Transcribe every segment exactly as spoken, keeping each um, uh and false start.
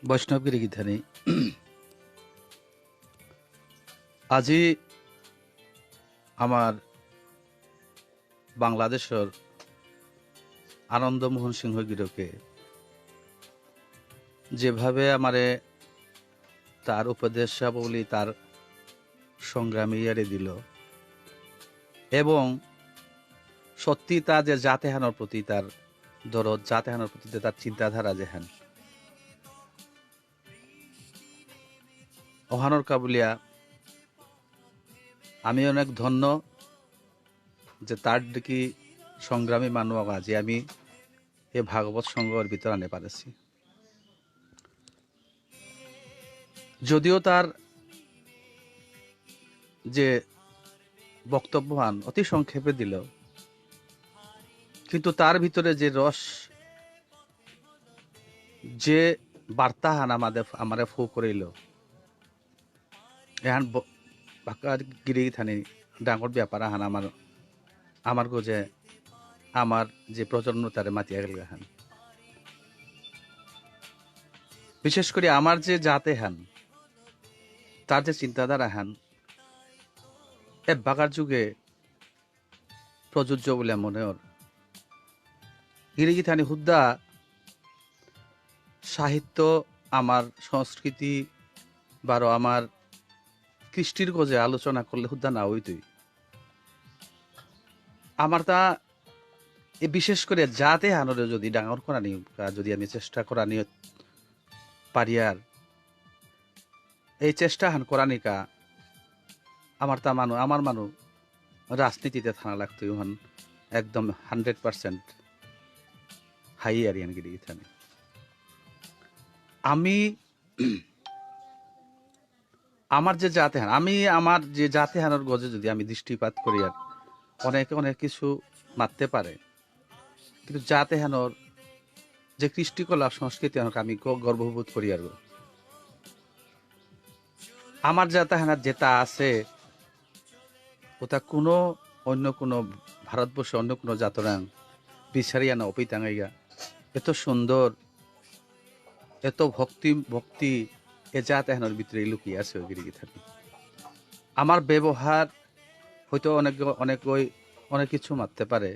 বৈষ্ণব গিরি গিথানি, আজি আমার বাংলাদেশর আনন্দমোহন সিংহ গিরকে যেভাবে আমারে তার উপদেশাবলী, তার সংগ্রামে ইয়ারি দিল, এবং সত্যি তা যে জাতেহানর প্রতি তার দরদ, জাতেহানর প্রতি যে তার চিন্তাধারা যেহান, অহানর কাবুলিয়া আমি অনেক ধন্য যে তার দিকে সংগ্রামী মানু আগো আজি আমি এ ভাগবত সংঘর ভিতরে আনে পারেছি। যদিও তার যে বক্তব্যহান অতি সংক্ষেপে দিল, কিন্তু তার ভিতরে যে রস, যে বার্তাহান আমাদের, আমারে ফো করিল, এহান ব-, বাক্কা গিরি গিথানি ডাঙর ব্যাপার আহান আমার, আমার গজে, আমার যে প্রজন্ম তারে মাতিয়া গেল হান। বিশেষ করে আমার যে জাতেহান, তার যে চিন্তাধারাহান, এবাকার যুগে প্রযোজ্য বলে মনে হর। গিরি গিথানি হুদ্দা সাহিত্য, আমার সংস্কৃতি, বারো আমার কৃষ্টির গজে আলোচনা করলে হুদ্দা না হইতই। আমার তা এ বিশেষ করে জাতেহানরে যদি ডাঙর করানি, যদি আমি চেষ্টা করানি পারিয়ার, এই চেষ্টাহান করানিকা আমার তা মানু, আমার মানু রাজনীতিতে থানা লাগতো, ইহান একদম হান্ড্রেড পার্সেন্ট হাই আরিয়ান গিরি গিথানি। আমি আমার যে জাতেহান, আমি আমার যে জাতেহানর গজে যদি আমি দৃষ্টিপাত করি, আর অনেকে অনেক কিছু মাততে পারে, কিন্তু জাতেহানর যে কৃষ্টিকলা সংস্কৃতি হানক আমি গ-, গর্ববোধ করি আর। আমার জাতেহানার যেটা আছে, ওটা কোনো অন্য কোনো ভারতবর্ষে অন্য কোনো জাতরাং বিচারিয়া না অপিতাঙ্গাইগা। এত সুন্দর, এত ভক্তি, ভক্তি এ জাতেহানর ভিতরে লুকিয়ে আছে ওই গিরি গিথানি। আমার ব্যবহার হয়তো অনেক, অনেক ওই, অনেক কিছু মাততে পারে,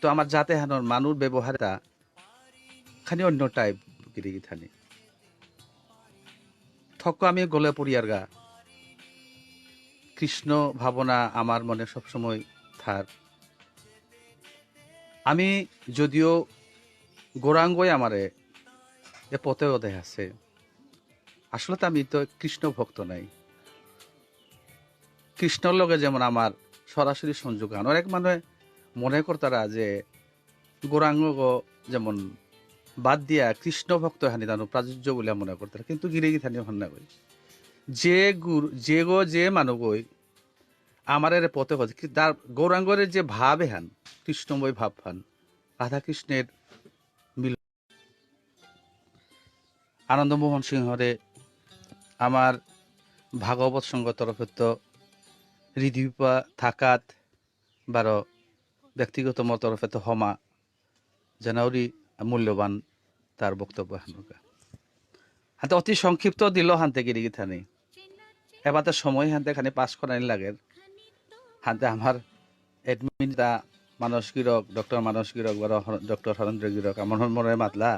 তো আমার জাতেহানর মানুর ব্যবহারটা খানি অন্য টাইপ গিরি গিথানি। থক আমি গলে পড়িয়ারগা। কৃষ্ণ ভাবনা আমার মনে সবসময় থার। আমি যদিও গৌরাঙ্গই আমারে এ পথে ওদে আছে, আসলে তো আমি তো কৃষ্ণ ভক্ত নাই। কৃষ্ণর লগে যেমন আমার সরাসরি সংযোগ আন। অনেক মানুষ মনে করতারা যে গৌরাঙ্গ যেমন বাদ দিয়া কৃষ্ণ ভক্ত হানি তানো প্রাচুর্য বলে মনে করতারা, কিন্তু গিরি গিথানি হন না কই। যে গুরু, যে গো, যে মানুগই আমার এর পথে হচ্ছে কি, তার গৌরাঙ্গরে যে ভাব এহান, কৃষ্ণময় ভাব হান, রাধাকৃষ্ণের মিল। আনন্দমোহন সিংহরে আমার ভাগবত সংঘ তরফেত্ত হৃদয়পা থাকাত বারো ব্যক্তিগত মোর তরফেত্ত হমা জানাউরি মূল্যবান তার বক্তব্য হানকা। হাতে অতি সংক্ষিপ্ত দিল হানতে গিরি গিথানি। এবার তো সময় হানতে খানি পাস করানি লাগে। হানতে আমার এডমিন তা মানস গিরক, ডক্টর মানস গিরক, বারো হর-, ডক্টর হরেন্দ্র গিরক, আমার মনে মাতলা,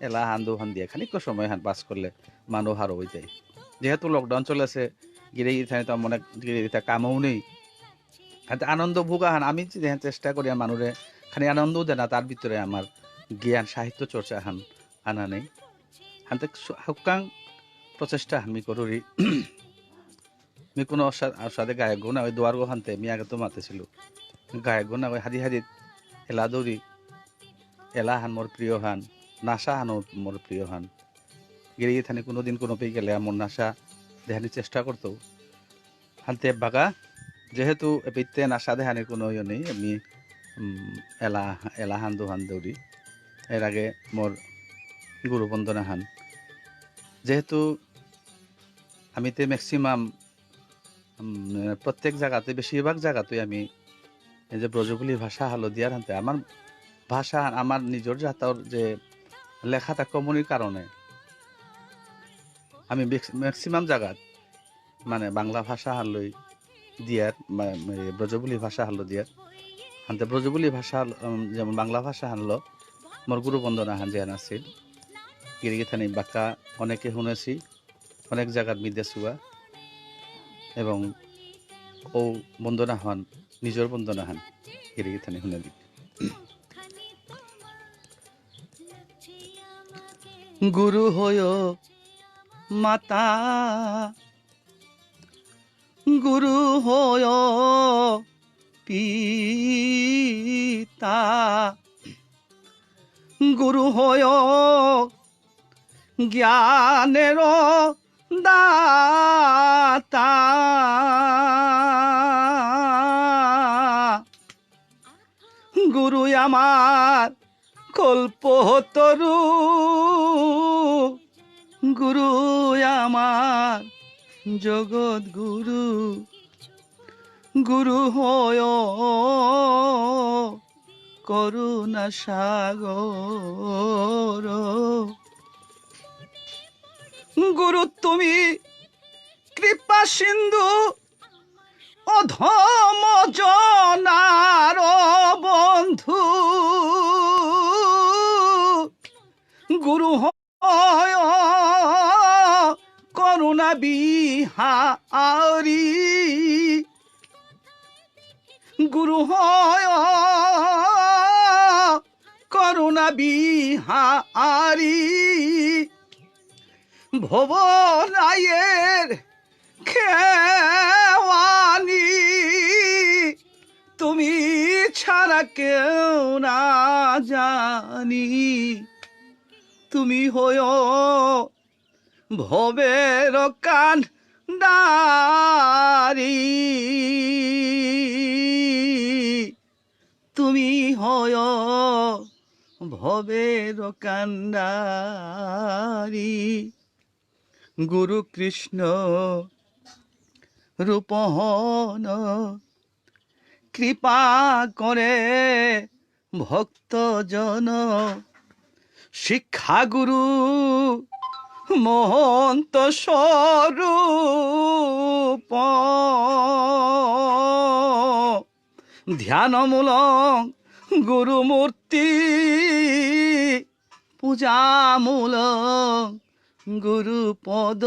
এলা হান দু হান দিয়ে খানিক সময় হান পাস করলে মানু হারো হইতে। যেহেতু লকডাউন চলেছে, গিরি গিথানি তো মনে গিরি গিথা কামও নেই। হাতে আনন্দ ভোগা হান, আমি যে চেষ্টা করি আর মানুরে খানি আনন্দ দেনা, তার ভিতরে আমার জ্ঞান সাহিত্য চর্চা হান আনা নেই। হানতে সু-, হুকাং প্রচেষ্টা হান মি করুরি। মি কোনো অসা-, অসাদে গায়ক গো না, ওই দুয়ার গো হানতে মি আগে তো মাতেছিল। গায়ক গো না, ওই হাদি হাদি এলা দৌড়ি, এলা হান মোর প্রিয় হান, নাসা হান মোর প্রিয় হান। গিরি গিথানি কোনো দিন কোনো পেয়ে গেলে আমার নাসা দেহানি চেষ্টা করতো। হানতে বাগা, যেহেতু এপিতে নাসা দেহানি কোনো ইয়ে নেই, আমি, উম, এলা, এলা হান দুহান দৌড়ি। এর আগে মোর গুরু বন্দনা হান। যেহেতু আমি তে ম্যাক্সিমাম, উম, প্রত্যেক জায়গাতে, বেশিরভাগ জায়গাতেই আমি এই যে ব্রজবুলি ভাষা হালো দিয়ার হানতে আমার ভাষা, আমার নিজের জাতর যে লেখাটা কমনির কারণে আমি বেক্স-, ম্যাক্সিমাম জাগাত মানে বাংলা ভাষা হানলই দিয়ার, মা-, মানে ব্রজবুলি ভাষা হানলো দিয়ার। হানতে ব্রজবুলি ভাষা হান-, উম, যেমন বাংলা ভাষা হানলো, মোর গুরু বন্দনা হান যেহান আছিল। গিরিগিথানি বাক্কা অনেকে শুনেছি, অনেক জাগাত মি দেসুয়া। এবং ও বন্দনা হান, নিজর বন্দনা হান, গিরিগিথানি শুনে দি। গুরু হয় মাতা, গুরু হয় পিতা, গুরু হয় জ্ঞানের দাতা। গুরু আমার কল্পতরু, গুরু আমার জগৎ গুরু, গুরু হয় করুণা সাগর। গুরু তুমি কৃপা সিন্ধু, অধম জনার বন্ধু। গুরু হয় করুণা বিহারী, গুরু হয় করুণা বিহারী। ভবনায়ের খেওয়ানি, তুমি ছাড়া কেউ না জানি। তুমি হয়ো ভবের কান্ডারি, তুমি হয়ো ভবের কান্ডারি। গুরু কৃষ্ণ রূপহন কৃপা করে ভক্তজন। শিক্ষাগুরু মহন্ত স্বরূপ, ধ্যানমূলক গুরুমূর্তি, পূজামূলক গুরুপদ,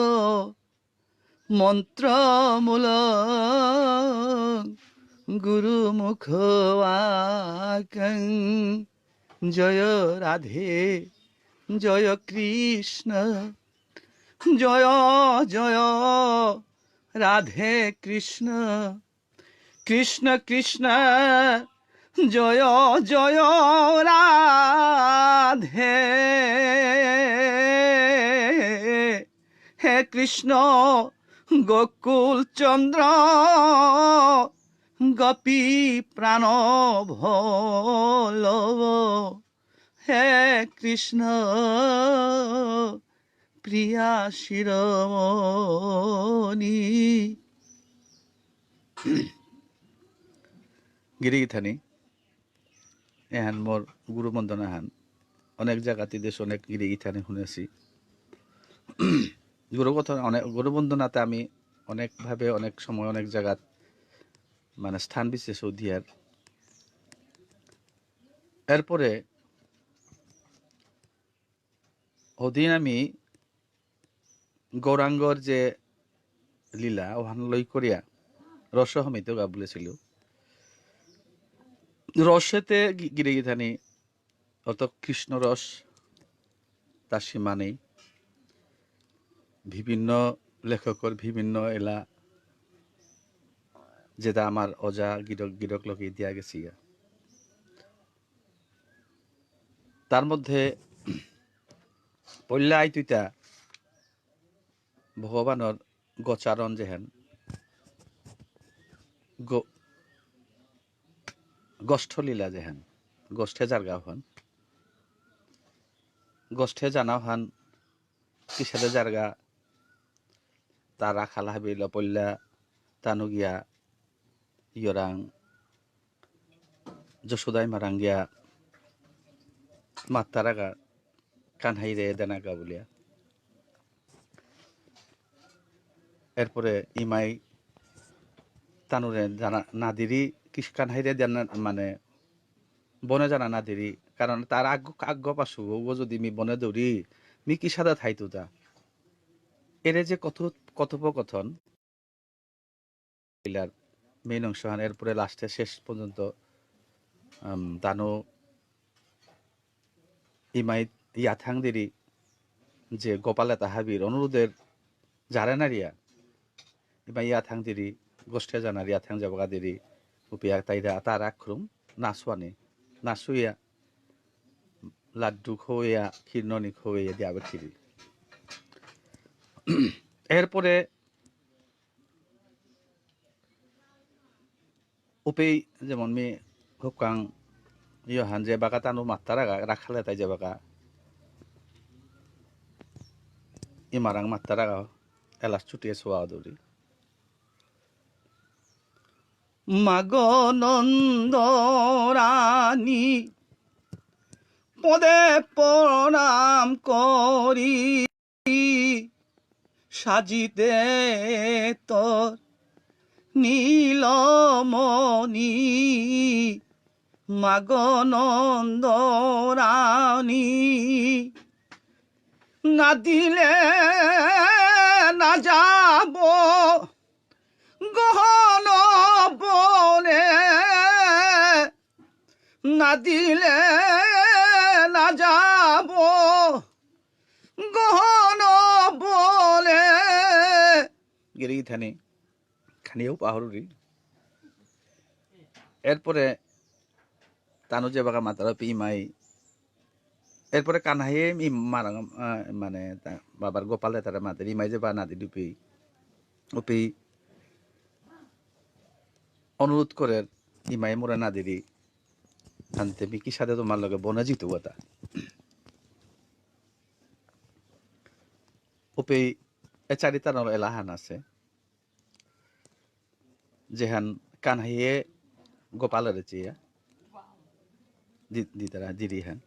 মন্ত্রমূলক গুরুমুখবাক্যং। জয় রাধে, জয় কৃষ্ণ, জয় জয় রাধে কৃষ্ণ। কৃষ্ণ কৃষ্ণ জয় জয় রাধে। হে কৃষ্ণ গোকুল চন্দ্র গোপী প্রাণ বল্লভ। হে কৃষ্ণ প্রিয়া শিরোমণি। গিরিগিথানি, এহান মোর গুরু বন্দনা হান। অনেক জাগাত দেশ অনেক গিরিগিথানি শুনেছি। গুরু কথা অনেক, গুরু বন্দনাতে আমি অনেকভাবে, অনেক সময়, অনেক জাগাত মানে স্থান বিশেষ দিয়ার। এরপরে ওদিন আমি গৌরাঙ্গর যে লীলা, ওহান লই করিয়া রস হমিত গা বলেছিল। রসেতে গি-, গিরিগিথানি অত কৃষ্ণ রস, তার সীমা নেই। বিভিন্ন লেখকর বিভিন্ন এলা, যেটা আমার অজা গিরক, গিরক লগে দিয়া গেছি গা। তার মধ্যে পল্লা আইতুইতা ভগবানর গোচারণ যেহান, গো-, গোষ্ঠলীলা যেহান, গোষ্ঠে জারগা হন, গোষ্ঠে জানা হন, কিসাদে জারগা, তারা খালা হাবি লপল্লা, তানুগিয়া, ইয়রাং, যশোদাই মারাঙ্গিয়া, মাত্তারাগা, কানহাই রে দেনাগা বুলিয়া। এরপরে ইমাই তানুরে জানা না দিরি, কিস কানহাইরে জানা, মানে, বনে জানা না দিরি, কারণ তার আগ-, আগ পাশু ও যদি মি বনে দৌড়ি, মি কি সাদা থাইতু তা? এরে যে কথো-, কথোপকথন, এলার main অংশহান, এরপরে last এ শেষ পর্যন্ত, আম, তানু ইমাই ইয়াথাং দিরি যে গোপালে তাহাবির অনুরোধের জারে নারিয়া, ইমাই ইয়াথাং দিরি, গোষ্ঠে জানার ইয়াথাং যাবগা দিরি, উপিয়া তাইরা তার আক্রম, নাসুয়ানি, নাসুইয়া, লাড্ডু খোয়া, ক্ষীরননি খোয়া দিয়া বেঠিরি। এরপরে উপেই যেমন মি হুকাং ইয়হান যে বাকা তানু মাত্তারাগা, রাখালে তাই যে বাকা ইমারাং মাত্তারাগা, এলাস ছুটিয়ে সোয়া দৌড়ি। মাগ নন্দ রানী পদে প্রণাম করি, সাজিতে তোর নীলমণি। মাগ নন্দ রানী, না দিলে না যাব গহন বনে, না দিলে না যাব গহন বনে। গিরি গিথানি খানিও পাহরুরি। এরপরে তানু যে বাগা মাতারা পি ইমাই, এরপরে কানহাইয়ে মি মারাং, আহ, মানে, তা-, বাবার গোপালে তারা মাতের ইমাই যে বা নাদি ডুপি, উপি অনুরোধ করের ইমাই মোরে নাদিরি, আনতে মি কি সাদে তোমার লগে বনে যিতু কথা। উপি এ চারিতার এলাহান আছে। যেহান কানহাইয়ে গোপালরে চেয়া দি-, দিতারা দিরিহান।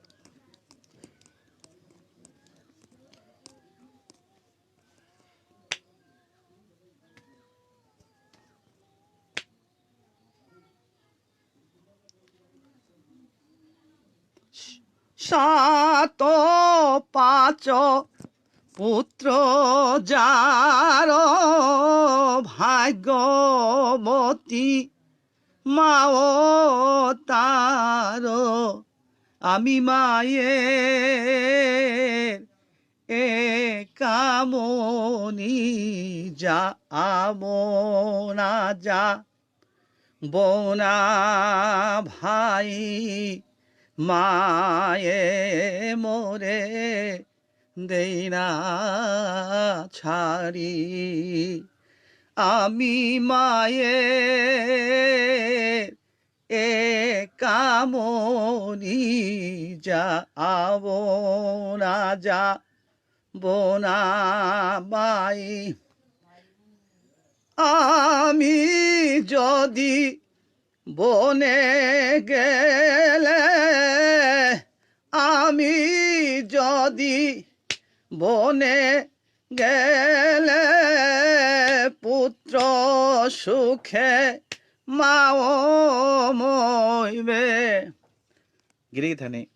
সাত পাঁচ পুত্র যার ভাগ্যবতী মাও তার, আমি মায়ের একামনি যা আমনা যা বনা ভাই মায়ে মোরে দেইনা ছাড়ি। আমি মায়ে একামনি যা আবো না যা বনা বাই। আমি যদি বনে গেলে, আমি যদি বনে গেলে পুত্র সুখে মাও মইবে। গিরি গিথানি,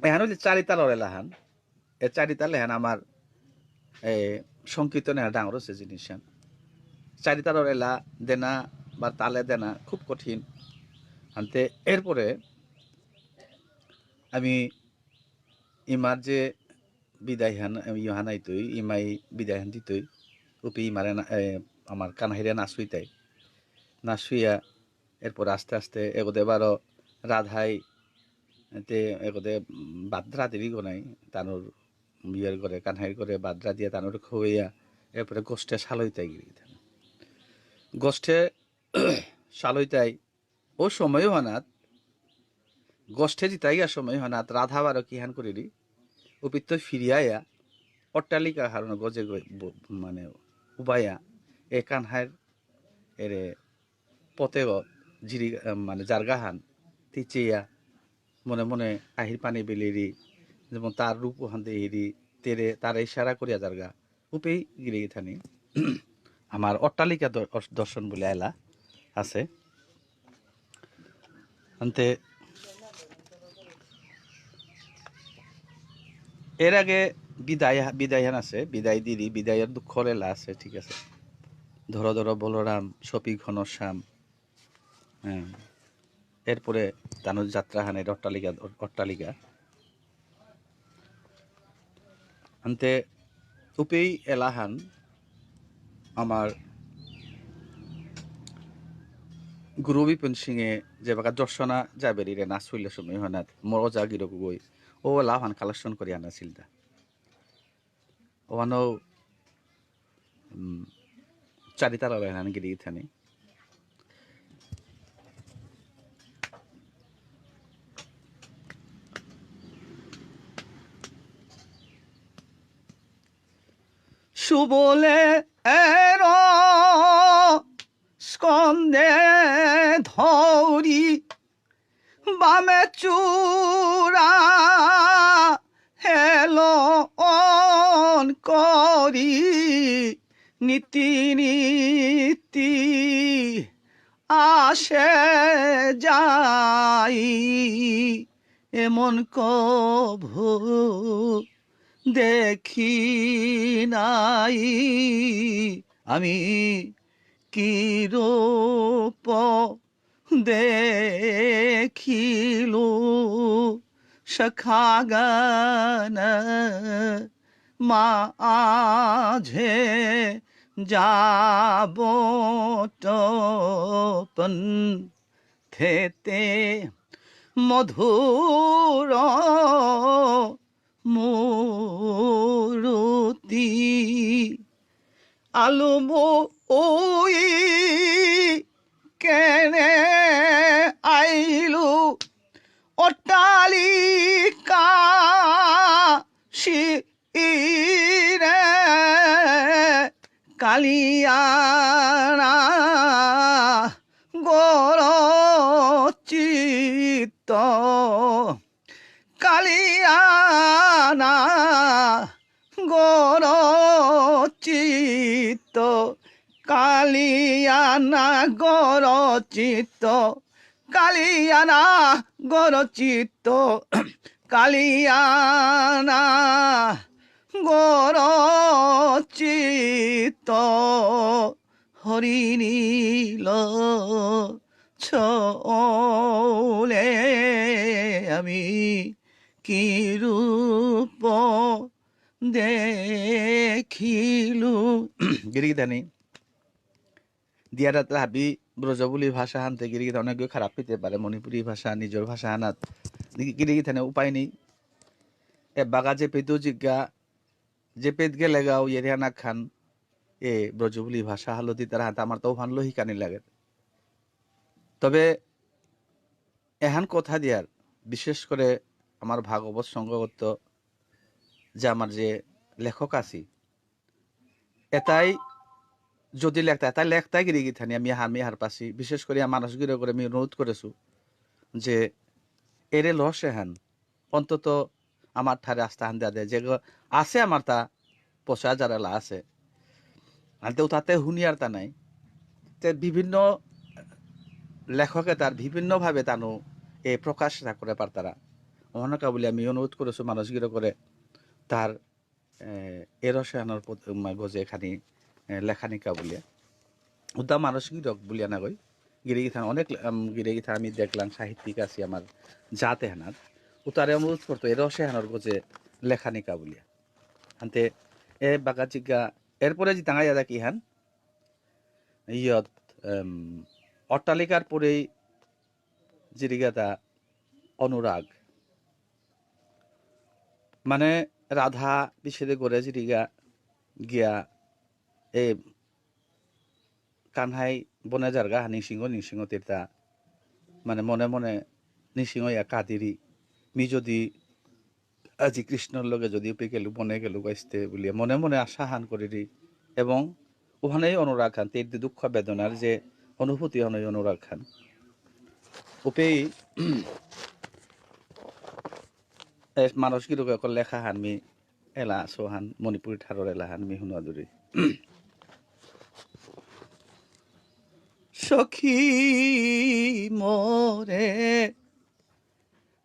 এহান হইলে চারিতালর এলাহান। এ চারিতাল এহান আমার, এ, সংকীর্তনে ডাঙর আছে জিনিস হান। চারিতালর এলা দেনা বা তালে দেনা খুব কঠিন। আনতে এরপরে আমি ইমার যে বিদায় হান, ইহান আইতই, ইমাই বিদায় হান দিতই, উপি ইমারে না, এ, আমার কানহাইরে না শুইতাই। না শুইয়া এরপরে আস্তে আস্তে এগোদে বারো রাধাই, তে এগোদে, উম, বাদ্রা দেবী গো নাই, তানুর বিয়ের ঘরে, কানহাইর ঘরে বাদ্রা দিয়া তানুর খুইয়া, এরপরে গোষ্ঠে সালইতাই গিরি গিথানি। গোষ্ঠে সালইতাই ও সময় হানাত, গোষ্ঠে জিতাইয়া সময় হানাত রাধা বারো কিহান করিলি, উপিত্ত ফিরিয়া আয়া, অট্টালিকা হারণ গজে গ-, ব-, মানে, উবায়া, এ কানহাইর এরে পতেগ জিরি, আহ, মানে, জারগাহান, তিচিয়া, মনে মনে আহির পানি বিলিরি, যেমন তার রূপ হান দেহিরি, তেরে, তার ইশারা করিয়া জারগা, উপেই গিরি গিথানি। আমার অট্টালিকা দ-, অস-, দর্শন বুলে এলা আছে। আনতে এর আগে বিদায়, বিদায়হান আছে, বিদায় দিদি, বিদায়র দুঃখ এলা আছে, ঠিক আছে। ধরো ধরো বলরাম, সপি ঘনশ্যাম, হ্যাঁ। এরপরে তানুর যাত্রাহান এর অট্টালিকা, অট্টালিকা। আনতে উপেই এলাহান আমার গুরু বিপিন সিংয়ে যে বাকা দর্শনা যাবেরি রে না শুইলে সময় হয় না, মোর অজা গিরক গই, ও এলাহান collection করি আনাছিল দা। ওয়ানো, উম, চারিতারা লাইন গিরি গিথানি। সুবলে এর স্কন্ধে ধরি বামে চূড়া হেলন করি নীতি নীতি আসে যাই, এমন কভু দেখি নাই আমি কি রূপ দেখিলু শাখাগান মাঝে যাবত পন্থেতে মধুর মূরতি। আলু বই কেনে আইলু অট্টালিকা সিরে কালিয়ানা গরচিত। কালিয়ানা গরচিত, কালিয়ানা গরচিত, কালিয়ানা গরচিত, কালিয়ানা গরচিত। হরিণীল ছলে আমি কি রূপ দেখিলু। গিরিগিথানি। দিয়ারাত হাবি ব্রজবুলি ভাষা হানতে গিরিগিথানি অনেক খারাপ পেতে পারে, মণিপুরী ভাষা, নিজের ভাষা হানাত। গিরিগিথানি উপায় নেই। এ বাগা যে পেতু জিজ্ঞা, যে পেত গেলে গাও ইয়ে রিহানা খান, এ ব্রজবুলি ভাষা হালতি তারা হাতে আমার তো ওহান লো হিকানি লাগে। তবে এহান কথা দিয়ার, বিশেষ করে আমার ভাগবত সংঘগত যে আমার যে লেখক আছি, এটাই যদি লেখতা, এটাই লেখতাই গিরি গিথানি আমি হার, মি হার পাসি, বিশেষ করে আমার মানুষ গিরো করে আমি অনুরোধ করেছু যে এরে লস এহান অন্তত আমার ঠারে আস্থা হান দেয়া দেয়, যে গ-, আছে আমার তা পঁচিশ হাজার এলা আছে। আর তেও তাতে হুনিয়ার তা নাই। তে বিভিন্ন লেখকে তার বিভিন্নভাবে তানু এ প্রকাশ না করে পারতারা। অহনকা বলে আমি অনুরোধ করেছি মানুষ গিরো করে তার, এ, এ রসায়নর পদ-, মা, গজে খানি, এ, লেখানিকা বলে। উদা মানুষ গিরক বলিয়া না গই। গিরি গিথান অনেক, আম, গিরি গিথান আমি দেখলাম সাহিত্যিক আছি আমার জাতে হানাত। উতারে অনুরোধ করতো এ রসায়নর গজে লেখানিকা বলিয়া। আনতে এ বাগা জিগা, এরপরে জিতাঙ্গা ইয়াদা কি হান? ইয়ত, এম, অট্টালিকার পরেই জিরিগাতা অনুরাগ। মানে রাধা বিষেদে করে জিরিগা গিয়া এ কানহাই বনে জারগা হানি সিংহ নিসিংহ তীর্থা। মানে মনে মনে নিসিংহ ইয়া কাদিরি। মি যদি আজি কৃষ্ণর লগে যদি উপে গেলু, বনে গেলু গাইস্তে বুলিয়া মনে মনে আশা হান করিরি। এবং ওখানেই অনুরাগ হান, তের দুঃখ বেদনার যে অনুভূতি হন, ওই অনুরাগ হান। উপেই এ মানুষ গিরকে অকল লেখা হান মি এলা সোহান, মণিপুরী ঠারর এলা হান মি হুনা দূরি। সখী মোরে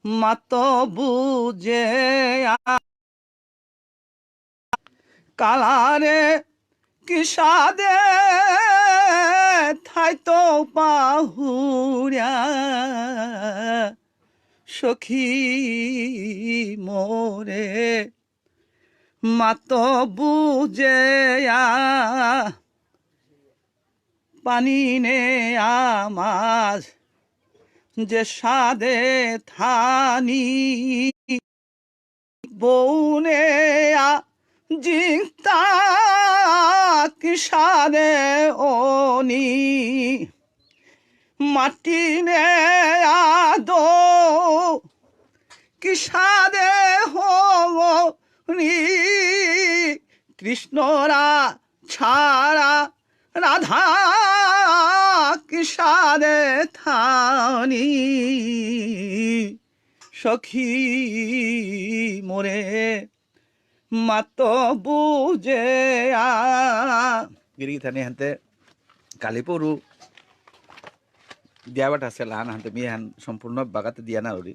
মাত বুঝে কালারে কিসাদে থাইতো পাহুরা সখী মোরে মাত বুঝেয়া পানি নেয়া মাছ যে সাদে থানি বৌনেয়া জিংতা কিসাদে অনি মাটি নেয়া দৌ কিসাদে হনি কৃষ্ণরা ছাড়া রাধা কিসাদে থানি সখী মোরে মাত বুঝেয়া। গিরি গিথানি হানতে কালি পরু দিয়া বাট আছে লাহান হানতে মি হান সম্পূর্ণ বাগাতে দিয়া না উরি।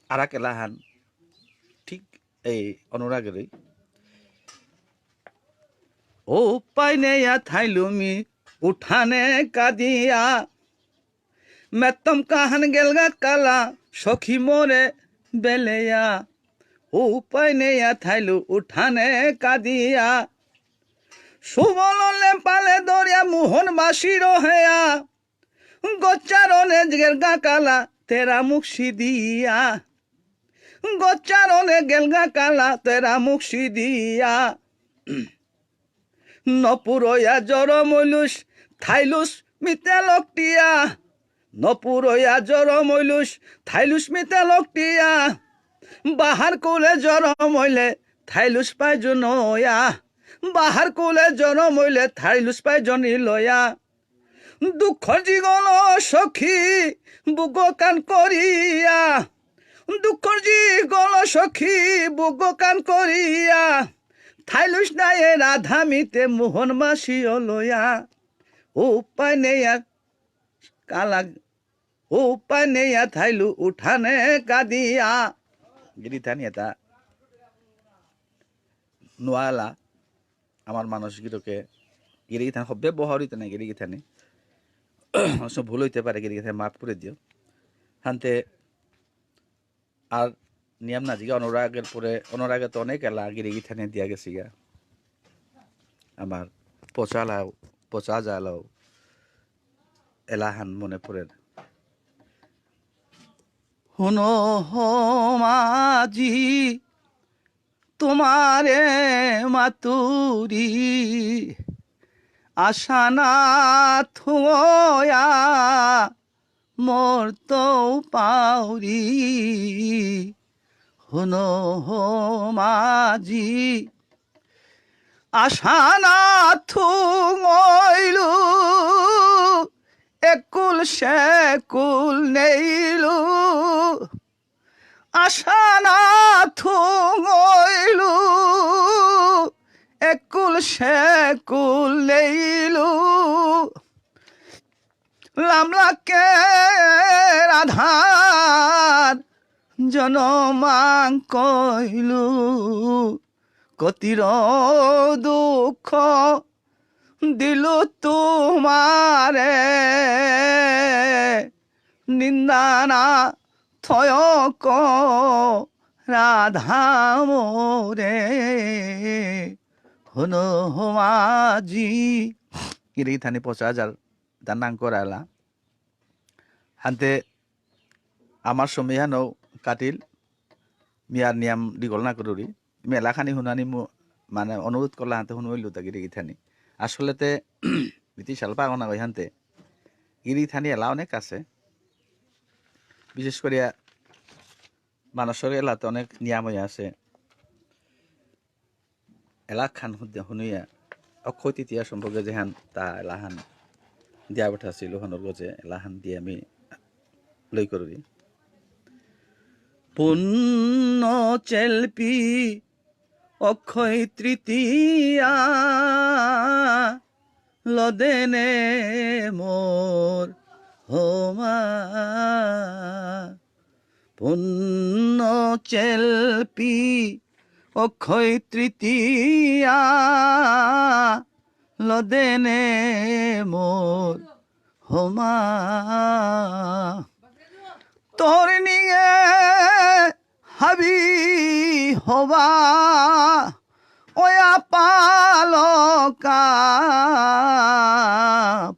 আরাকে লাহান ঠিক এই অনুরাগেরই। ও পাই নেয়া থাইলু মি উঠানে কাদিয়া। মেত্তম কাহান গেলগা কালা সখী মোরে বেলেয়া। ও পাই নেয়া থাইলু উঠানে কাদিয়া। সুবললে পালে দরিয়া মোহন বাসি রহেয়া। গোচারণে গেলগা কালা তেরা মুখ সিদিয়া। গোচারণে গেলগা কালা তেরা মুখ সিদিয়া। নপুরয়া জরম হইলুস থাইলুস মিতে লকটিয়া। নপুরয়া জরম হইলুস থাইলুস মিতে লকটিয়া। বাহার কুলে জরম হইলে থাইলুস পাইজনয়া। বাহার কুলে জরম হইলে থাইলুস পাইজনি লয়া। দুঃখর জিগল সখী বুক কান করিয়া। দুঃখর জিগল সখী বুক কান করিয়া। থাইলুস নায়ে রাধা মিতে মোহন মাসি অলয়া। উপায় নেয়া কালা উপায় নেয়া থাইলু উঠানে কাদিয়া। গিরি গিথানি এতা নোয়ালা আমার মানুষ গিরকে গিরি গিথানি হব্বে বহারিতে না গিরি গিথানি। অবশ্য ভুল হইতে পারে, গিরি গিথানি মাফ করে দিও। হানতে আর নিয়াম না জিগা অনুরাগের পরে, অনুরাগে তো অনেক এলা গিরি গিথানি দিয়া গেছিগা। আমার পচা লাও, পচা জালাও, এলাহান মনে পড়ে। হুনো হো মাঝি, তোমারে মাতুরি, আশা না থুয়া মরতৌ পাউরি। হুনো হো মাঝি, আশা না থুঙইলু, একুল সেকুল নেইলু। আশা না থুঙইলু, একুল সেকুল নেইলু। লামলাকে রাধার জনমাং কইলু, কতির দুঃখ দিলু তোমারে, নিন্দা না থয়ক রাধা মোরে। হুনো হো মাঝি। গিরি গিথানি পচা জাল দানাং করালা। হানতে আমার সময় হানো কাটিল, মি আর নিয়াম ডিগল না করুরি। মি এলাখানি হুনানি মু-, মানে অনুরোধ করলা হানতে হুনুইলু তা গিরি গিথানি। আসলেতে বিতি সালপা গনা গই হানতে। গিরি গিথানি এলা অনেক আছে। বিশেষ করিয়া মানুষের এলাতে অনেক নিয়াম হয়ে আছে। এলাখান হুদে হুনুইয়া অক্ষয় তৃতীয়া সম্পর্কে যেহান তা এলাহান দিয়া বেঠা ছিল হনর গজে এলাহান দিয়া আমি লই করুরি। পুণ্য চেলপি অক্ষয় তৃতীয়া লদেনে মোর হমা। পুণ্য চেলপি অক্ষয় তৃতীয়া লদেনে মোর হমা। তোর নিঙে হাবি হবা ওয়া পালকা।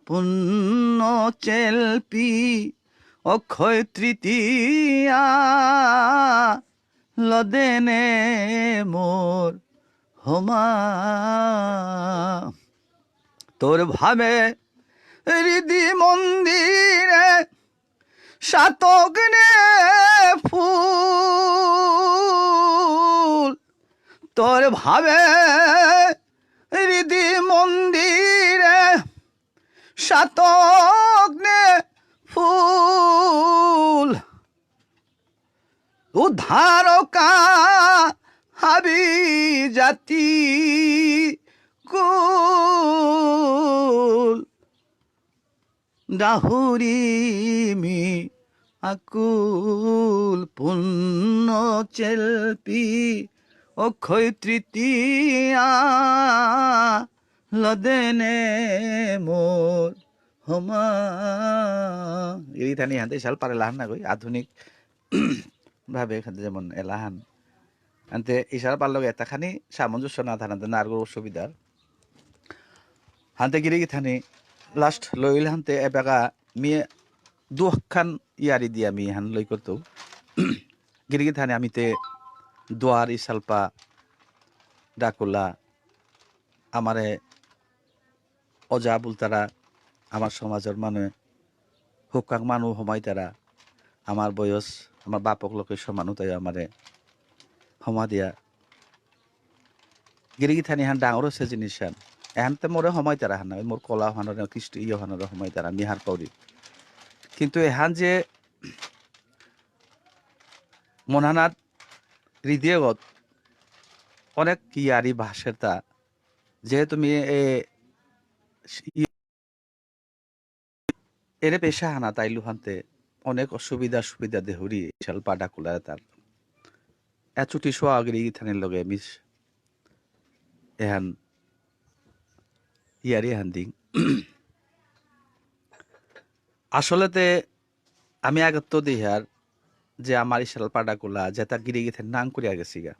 পুণ্য চেলপি অক্ষয় তৃতীয়া লদেনে মোর হমা। তোর ভাবে হৃদি মন্দিরে সাতগ্নে ফুল। তোর ভাবে হৃদি মন্দিরে সাতগ্নে ফুল। উদ্ধারকা হাবি জাতি কুল। ডাহুরি মি আকুল পুণ্য চেলপি অক্ষয় তৃতীয়া লদেনে মোর হমা। গিরি গিথানি হানতে ইশালপারে লাহান না গই, আধুনিক ভাবে যেমন এলাহান। আনতে ইশালপার লগে এতাখানি সামঞ্জস্য না থানাতে নারগর অসুবিধার। হানতে গিরি গিথানি last লইল হানতে এবাকা মিয়ে দুহান ইয়ারি দিয়া মি হান লই করতো। গিরি গিথানি আমিতে দুয়ার ইশালপা ডাকুলা আমারে অজা বুলতারা, আমার সমাজর মানু, হুকাং মানু হমাইতারা, আমার বয়স, আমার বাপক লোকের সমান তাই আমারে হমা দিয়া। গিরি গিথানি হান ডাঙর হচ্ছে জিনিস হান। এহানতে মোরে হমাইতারা হান, মোর কলা হানরে, কৃষ্টি ইয়ে হানরে হমাইতারা, মি হার করি। কিন্তু এহান যে মনানাত হৃদয়গত অনেক ইয়ারি ভাষের তা, যেহেতু মি এ, এরে পেশা হানা তাইলু হানতে অনেক অসুবিধা সুবিধা দেহুরি ইশালপা ডাকুলারে তার। এ চুটি সোয়া গিরি গিথানির লগে মিস এহান ইয়ারি হান দিং। আসলেতে আমি আগত তো দেহার যে আমার ইশালপা ডাকুলা যেটা গিরি গিথানি নাং করিয়া গেছিগা।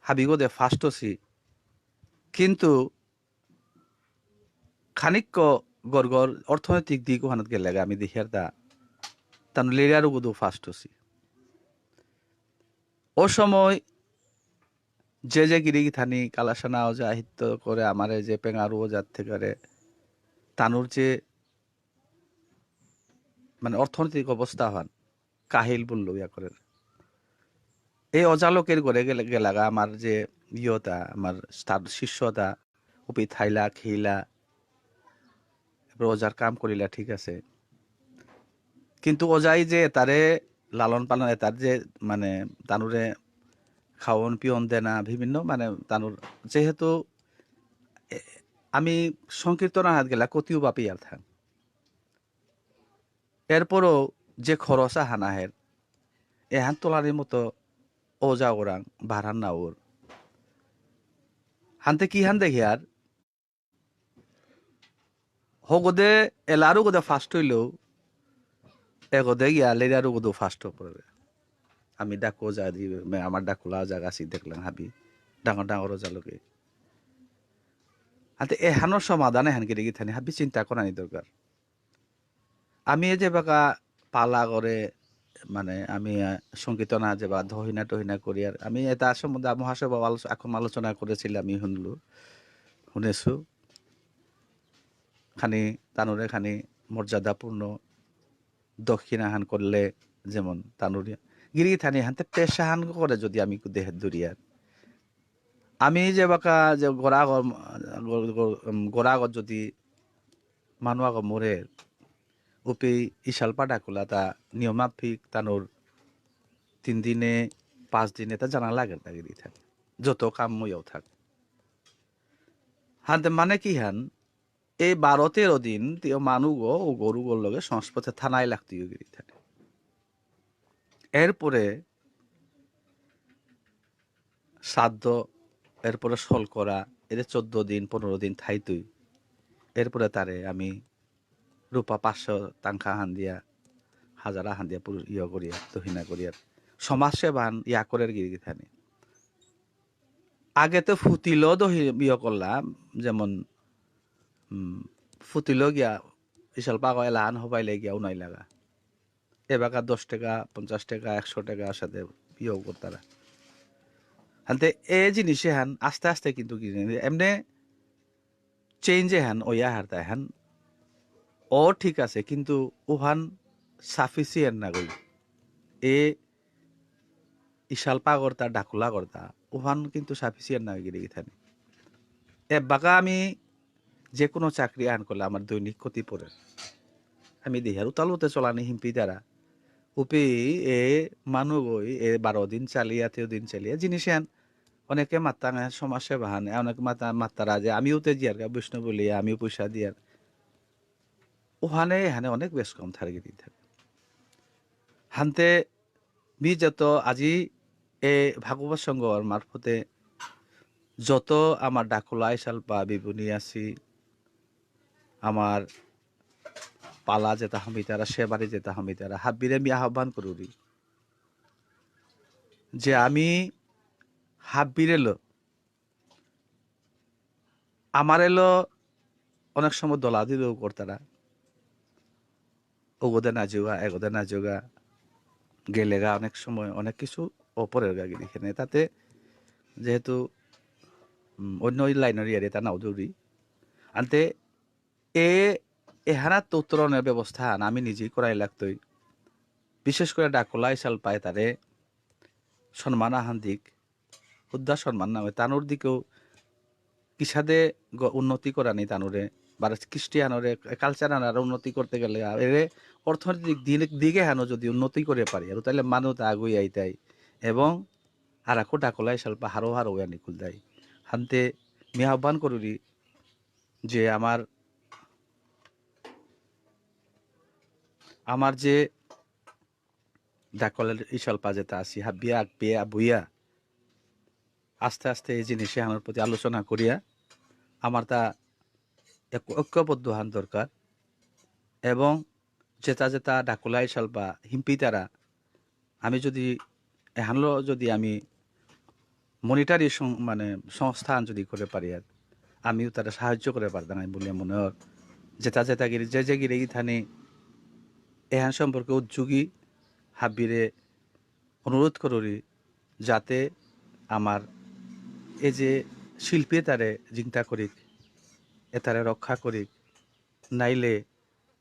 হাবিগো দে ফার্স্ট হসি। কিন্তু খানিক গড়গড় অর্থনৈতিক দিক ওহানাত গেলেগা আমি দেখিয়ার দা তানু লেরিয়ার উগুদু ফার্স্ট হসি। ও সময় যে যে গিরি গিথানি কালাসানা ওজা হিত্ত করে আমারে যে পেঙারু ওজার থেকে রে তানুর যে মানে অর্থনৈতিক অবস্থা হন কাহিল বুললো ইয়া করে। এই অজা লোকের ঘরে গেলে গেলাগা আমার যে ইয়তা, আমার তার শিষ্যতা, উপি থাইলা, খেইলা, এরপর অজার কাম করিলা, ঠিক আছে। কিন্তু অজাই যে তারে লালন পালন, এতার যে মানে তানুরে খাওন পিয়ন দেনা, বিভিন্ন মানে তানুর যেহেতু এ, আমি সংকীর্তন হাত গেলা কতিও বাপি আর থাক। এরপরও যে খরচ আহান আহের, এহান তোলার মতো ওজা ওরাং বাহান না ওর। হানতে কি হান দেখে আর? হগদে এলারও গদে ফার্স্ট হইলেও, এগদে গিয়া লেরিয়ারও গদে ফার্স্ট হয়ে পড়বে। আমি ডাকু যা দি, মে আমার ডাকুলা জাগা সি দেখলাম হাবি, ডাঙর ডাঙর ওজা লোকে। হাতে এহানোর সমাধান এহান গিরি গিথানি হাবি চিন্তা করানি দরকার। আমি এই যে বাকা পালা করে, মানে, আমি, আহ, সংকীর্তনা যে বা দহিনা টহিনা করি, আর আমি এটা সম্বন্ধে মহাসভা আলোচ-, এখন আলোচনা করেছিলাম, আমি শুনলু, শুনেছু। খানি, তানুরে খানি মর্যাদাপূর্ণ দক্ষিণাহান করলে, যেমন তানুরে গিরি গিথানি হানতে পেশাহান করে যদি আমি দেহে দূরিয়ার, আমি যে বাকা যে গোড়া গর-, গর-, গর-, উম, গোড়া গর যদি মানু আগ মোরে, উপি ইশালপা ডাকুলা তা নিয়মাফিক তানুর তিন দিনে, পাঁচ দিনে তা জানা লাগে তা গিরি থাক। যত কাম ময়াও থাক। হানতে মানে কি হান, এই বারো তেরো দিন তিয় মানুগ ও গরুগর লগে সংস্পর্শে থানাই লাগতই গিরি থানে। এরপরে শ্রাদ্ধ, এরপরে সলকরা, এরে চোদ্দ দিন, পনেরো দিন থাইতই। এরপরে তারে আমি রূপা পাঁচশো টাকা হান দিয়া, হাজার হান দিয়া পুরো ইয়ে করিয়া, দহিনা করিয়া, সমাজ সেবা হান ইয়া করের গিরি গিথানি। আগে তো ফুতিলো দহি ইয়ে করলাম, যেমন, উম, ফুতিলো গিয়া, ইশাল পাগো এলাহান হবাইলে গিয়া উনাই লাগা। এবাকা দশ টাকা, পঞ্চাশ টাকা, একশো টাকা সাথে ইয়েও করতারা। হানতে এ জিনিসে হান আস্তে আস্তে কিন্তু কি জানি, এমনে চেঞ্জ এহান ওয়া হারতা এহান ও ঠিক আছে, কিন্তু উহান সাফিসিয়েন্ট না গই। এ ইশাল পাগরতা, ডাকুলা করতা, উহান কিন্তু সাফিসিয়েন্ট না গিরি গিথানি। এবাকা আমি যে কোনো চাকরি আন করলে আমার দৈনিক ক্ষতি পড়ে। আমি দেহার উতালতে চলানি হিম্পি দ্বারা। উপি এ মানুগই এ বারো দিন চালিয়া, তেরো দিন চালিয়া, জিনিস আন অনেকে মাত্তাঙে সমাজ সেবা হানে, অনেক মাত্তা, মাত্তারা যে আমিও তে জিয়ার গা বৈষ্ণব বলি, আমিও পয়সা দিয়ার। ওখানে এখানে অনেক বেশ কম থার্গেটিং থাকে। হানতে মি যত আজি এ ভাগবত সংঘর মারফতে যত আমার ডাকুলা ইশালপা বিবুনি আছি, আমার পালা যেতা হমিতারা, সেবারি যেতা হমিতারা, হাব্বিরে মি আহ্বান করুরি যে আমি হাব্বিরে লো, আমার এলো অনেক সময় দলাদলিও করতারা, ওগদে না যোগা, এগদে না যোগা, গেলেগা অনেক সময় অনেক কিছু অপরের গাগি দেখে নেয়। তাতে যেহেতু, উম, অন্য ওই লাইনের ইয়ারে তা নাও দৌড়ি। আনতে এ, এহানাত উত্তরণের ব্যবস্থা আন আমি নিজেই করাই লাগতই। বিশেষ করে ডাকুলা ইশালপায় তারে সম্মান আহান দিক, হুদ্দা সম্মান নামে তানুর দিকেও কিসাদে গ-, উন্নতি করানি তানুরে, বা কৃষ্টি আনরে, কালচার আনারে উন্নতি করতে গেলে আ-, এরে অর্থনৈতিক দিক, দিকে হানো যদি উন্নতি করে পারি, আর তাহলে মানু তা আগুই আইতাই। এবং আর আকো ডাকুলা ইশালপা হারো হারো ওয়া নিকুল দাই। হানতে মি আহ্বান করুরি যে আমার, আমার যে ডাকুলা ইশালপা যেতা আছি, হাবিয়া আকবিয়া আবুয়া, আস্তে আস্তে এই জিনিস এহানর প্রতি আলোচনা করিয়া আমার তা এক-, ঐক্যবদ্ধ হান দরকার। এবং যেতা যেতা ডাকুলা ইশালপা হিম্পিতারা, আমি যদি এহানলো যদি আমি মনিটারি সং-, মানে সংস্থান যদি করে পারি আর আমিও তারা সাহায্য করে পারতাম আমি বলে মনে হয়। যেতা যেতা গিরি, যে যে গিরি গিথানি এহান সম্পর্কে উদ্যোগী হাবিরে অনুরোধ করুরি যাতে আমার এই যে শিল্পী তারে চিন্তা করিক, এতারে রক্ষা করিক, নাইলে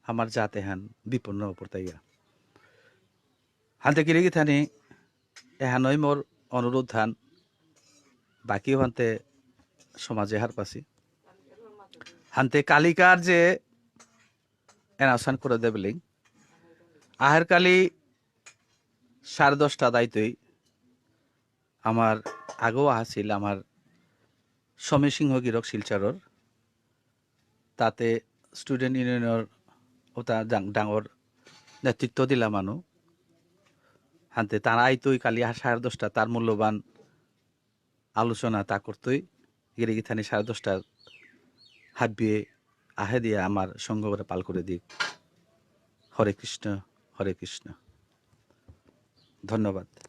আমার জাত এহান বিপন্ন পড়তাইয়া। হানতে গিরি গিথানি এহানই মোর অনুরোধ হান, বাকি হানতে সমাজে হারপাসি। হানতে কালিকার যে অ্যানাউন্সমেন্ট করে দেবলিং, আহের কালি সাড়ে দশটা দায়িত্বই আমার আগেও আহাছিল আমার সমীর সিংহ গিরক শিলচরর, তাতে স্টুডেন্ট ইউনিয়নর ওটা ডাং-, ডাঙর নেতৃত্ব দিলা মানু। হানতে তার আইতই কালি আহা সাড়ে দশটা, তার মূল্যবান আলোচনা তা করতই। গিরি গিথানি সাড়ে দশটা হাবিয়ে আহে দিয়া আমার সংঘ করে পাল করে দিক। হরে কৃষ্ণ, হরে কৃষ্ণ। ধন্যবাদ।